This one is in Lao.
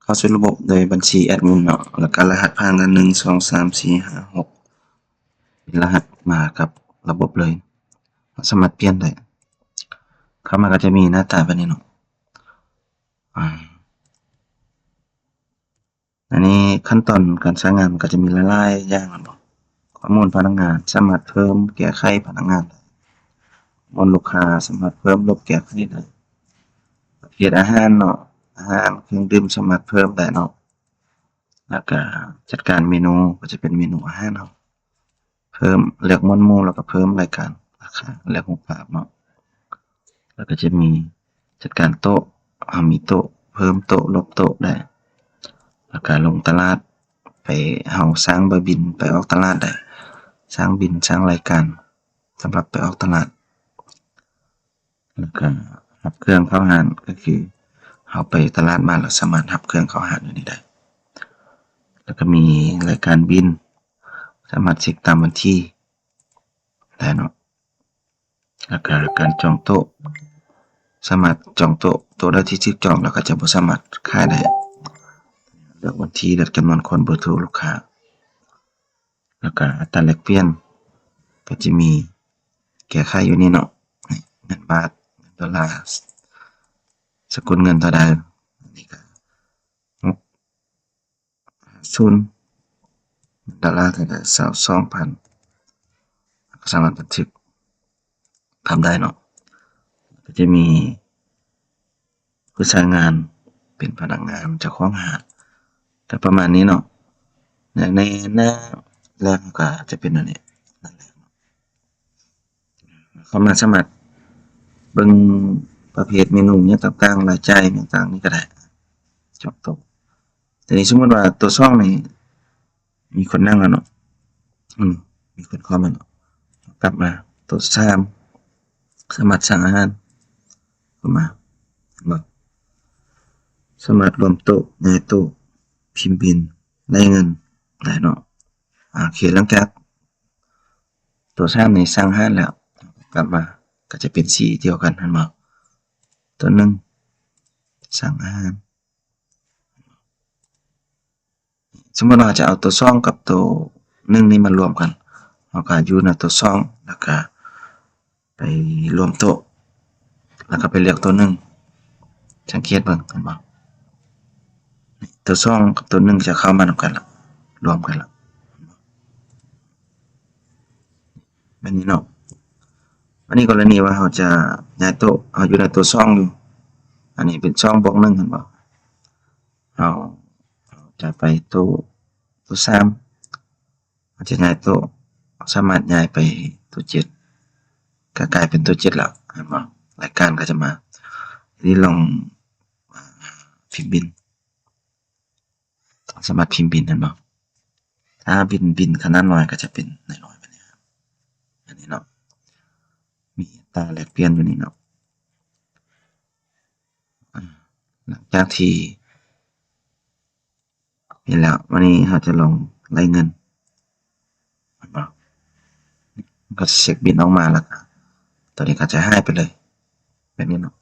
ເຂົ້າສູ່ລະບົບໂດຍບັນຊີແອັດມິນເນາະ ແລ້ວກະລະຫັດຜ່ານກະໜຶ່ງ ສອງ ສາມ ສີ່ ຫ້າ ຫົກ ເປັນລະຫັດມາກັບລະບົບເລີຍ. ເຮົາສາມາດປ່ຽນໄດ້. ເຂົ້າມາກະຈະມີໜ້າຕາແບບນີ້ເນາະ. ອາ ອັນນີ້ຂັ້ນຕອນການໃຊ້ງານມັນກະຈະມີຫຼາຍໆຢ່າງແມ່ນບໍ່? ຂໍ້ມູນພະນັກງານ ສາມາດເພີ່ມແກ້ໄຂພະນັກງານໄດ້. ຂໍ້ມູນລູກຄ້າ ສາມາດເພີ່ມລົບແກ້ໄຂໄດ້. ປະເພດອາຫານເນາະ ອາຫານເຄື່ອງດື່ມ ສາມາດເພີ່ມໄດ້ເນາະ. ແລ້ວກະຈັດການເມນູ ກະຈະເປັນເມນູອາຫານເຮົາ ເພີ່ມ ເລືອກໝວດໝູ່ ແລ້ວກະເພີ່ມລາຍການ ລາຄາ ເລືອກຮູບພາບເນາະ. ແລ້ວກະຈະມີຈັດການໂຕະ ເຮົາມີໂຕະ ເພີ່ມໂຕະ ລົບໂຕະໄດ້. ແລ້ວກະລົງຕະຫຼາດ ໄປ ເຮົາສ້າງໃບບິນໄປອອກຕະຫຼາດໄດ້ ສ້າງບິນ ສ້າງລາຍການສຳລັບໄປອອກຕະຫຼາດ. ແລ້ວກະຮັບເຄື່ອງເຂົ້າຮ້ານ ກະຄືເຮົາໄປຕະຫຼາດມາແລ້ວສາມາດຮັບເຄື່ອງເຂົ້າຮ້ານຢູ່ນີ້ໄດ້. ແລ້ວກະມີລາຍການບິນ ສາມາດເຊັກຕາມວັນທີໄດ້ເນາະ. ແລ້ວກະການຈອງໂຕະ ສາມາດຈອງໂຕະ ໂຕະໃດທີ່ຖືກຈອງແລ້ວກະຈະບໍ່ສາມາດຂາຍໄດ້. ເລືອກວັນທີ ເລືອກຈຳນວນຄົນ ເບີໂທລູກຄ້າ ແລ້ວກະອັດຕາແລກປ່ຽນ ກະຈະມີແກ້ໄຂຢູ່ນີ້ເນາະ. ເງິນບາດ ເງິນໂດລາ ສະກຸນເງິນເທົ່າໃດ ອັນນີ້ກະ ຫົກ ສູນ ໂດລາເທົ່າໃດ ຊາວສອງພັນ ກະສາມາດບັນທຶກ ທຳໄດ້ເນາະ. ກະຈະມີຜູ້ໃຊ້ງານ ເປັນພະນັກງານ ເຈົ້າຂອງຮ້ານ ກະປະມານນີ້ເນາະ. ໃນ ໃນໜ້າແລກກະຈະເປັນແນວນີ້. ເຂົ້າມາສາມາດເບິ່ງປະເພດເມນູຫຍັງຕ່າງໆ ລາຍຈ່າຍຫຍັງຕ່າງນີ້ກະໄດ້ ຈອງໂຕະ. ທີນີ້ສົມມຸດວ່າໂຕະສອງນີ້ ມີຄົນນັ່ງແລ້ວເນາະ ອືມ ມີຄົນເຂົ້າມາເນາະ. ກັບມາໂຕະສາມ ສາມາດສັ່ງອາຫານເຂົ້າມາ ເຫັນບໍ່? ສາມາດລວມໂຕະ ຍ້າຍໂຕະ ພິມບິນ ໄລ່ເງິນໄດ້ເນາະ. ອາ ໂອເຄ ຫຼັງຈາກໂຕະສາມນີ້ສັ່ງອາຫານແລ້ວ ກັບມາກະຈະເປັນສີດຽວກັນ ເຫັນບໍ່? ໂຕະໜຶ່ງ ສັ່ງອາຫານ ສົມມຸດວ່າເຮົາຈະເອົາໂຕະສອງກັບໂຕະໜຶ່ງນີ້ມາລວມກັນ ເຮົາກະຢູ່ໃນໂຕະສອງ ແລ້ວກະໄປລວມໂຕະ ແລ້ວກະໄປເລືອກໂຕະໜຶ່ງ. ສັງເກດເບິ່ງ ເຫັນບໍ່? ໂຕະສອງກັບໂຕະໜຶ່ງຈະເຂົ້າມານຳກັນລະ ລວມກັນລະ ແບບນີ້ເນາະ. ບາດນີ້ກໍລະນີວ່າເຮົາຈະຍ້າຍໂຕະ ເຮົາຢູ່ໃນໂຕະສອງຢູ່ ອັນນີ້ເປັນສອງບວກໜຶ່ງ ເຫັນບໍ່? ເຮົາ ເຮົາຈະໄປໂຕະ ໂຕະສາມ ເຮົາຈະຍ້າຍໂຕະ ສາມາດຍ້າຍໄປໂຕະເຈັດ ກະກາຍເປັນໂຕະເຈັດແລ້ວ ເຫັນບໍ່? ລາຍການກະຈະມາ. ທີນີ້ລອງ ອາ ພິມບິນ ສາມາດພິມບິນ ເຫັນບໍ່? ຖ້າບິນ ບິນຂະໜາດນ້ອຍກະຈະເປັນນ້ອຍໆ ແບບນີ້ ອັນນີ້ເນາະ ມີອັດຕາແລກປ່ຽນຢູ່ນີ້ເນາະ. ອາ ຫຼັງຈາກທີ່ເຫັນແລ້ວ ບາດນີ້ເຮົາຈະລອງໄລ່ເງິນ ເຫັນບໍ່? ມັນກະຈະເຊັກບິນອອກມາ ແລ້ວກະໂຕນີ້ກະຈະຫາຍໄປເລີຍ ແບບນີ້ເນາະ.